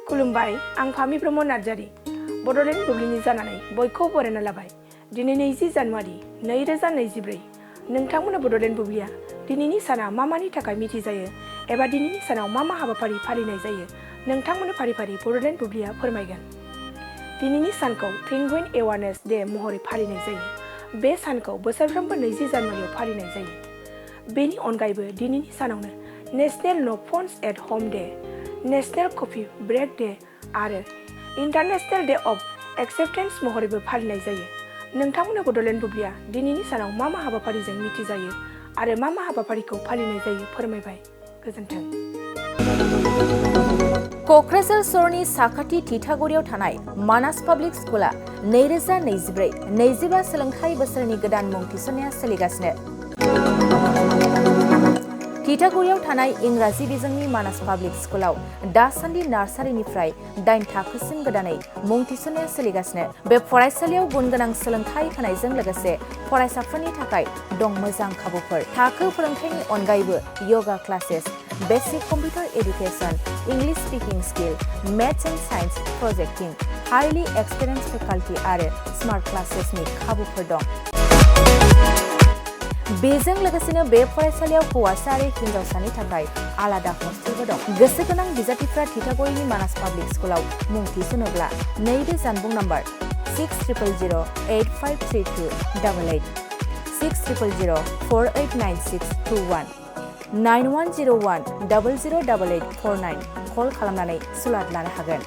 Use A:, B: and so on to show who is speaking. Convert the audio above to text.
A: खुलुमबाय आं फामि ब्रह्म नार्जारी बड'लेण्ड बुब्लिनि जानानै बयखौ बरायना लाबाय। दिनै 20 जानुवारि 2024 नोंथांमोना बड'लेण्ड बुब्लिया दिनैनि साना मानि थाखाय मिथिजायो एबा दिनैनि सानाव मा हाबाफारि फालिनाय जायो नोंथांमोननो फारि फारि बड'लेण्ड बुब्लिया फोरमायगोन। दिनैनि सानखौ पेंगुइन एवारनेस डे महरै फालिनाय जायो। बे सानखौ बोसोरफ्रोमबो 20 जानुवारियाव फालिनाय जायो। बेनि अनगायैबो दिनैनि सानावनो national no phones at home day, national coffee break day आरो इन्टारनेशनेल डे अफ एक्सेप्टेन्स महरैबो फालिनाय जायो। नोंथांमोना बड'लेण्ड बुब्लिया दिनैनि सानाव मा हाबाफारिजों मिथिजायो आरो मा हाबाफारिखौ फालिनाय जायो फोरमायबाय। गोजोन्थों।
B: क'क्राझार सहरनि साखाथि थिथागुरियाव थानाय मानास पाब्लिक स्कुला 2024-25 सोलोंथाइ बोसोरनि गोदान मुं थिसननाया सोलिगासिनो। थिथागुरियाव थानाय इंराजि बिजोंनि मानास पाब्लिक स्कुलाव दासान्दि नार्सारिनिफ्राय 8 थाखोसिम गोदानै मुं थिसननाया सोलिगासिनो। बे फरायसालियाव गुन गोनां सोलोंथाइ होनायजों लोगोसे फरायसाफोरनि थाखाय दं मोजां खाबुफोर। थाखो फोरोंथायनि अनगायैबो yoga classes, basic computer education, English speaking skill, maths and science projecting, highly experience faculty आरो स्मार्ट क्लासेसनि खाबुफोर दं। बेजों लोगोसेनो बे फरायसालियाव हौवासा आरो हिन्जावसानि थाखाय आलादा हस्टेलबो दं। गोसो गोनां बिजाथिफ्रा थिथागुरिनि मानास पाब्लिक स्कुलाव मुं थिसनोब्ला नैबे जानबुं नम्बर 6000853288 6000489621 9101008849 कल खालामनानै सुलाद लानो हागोन।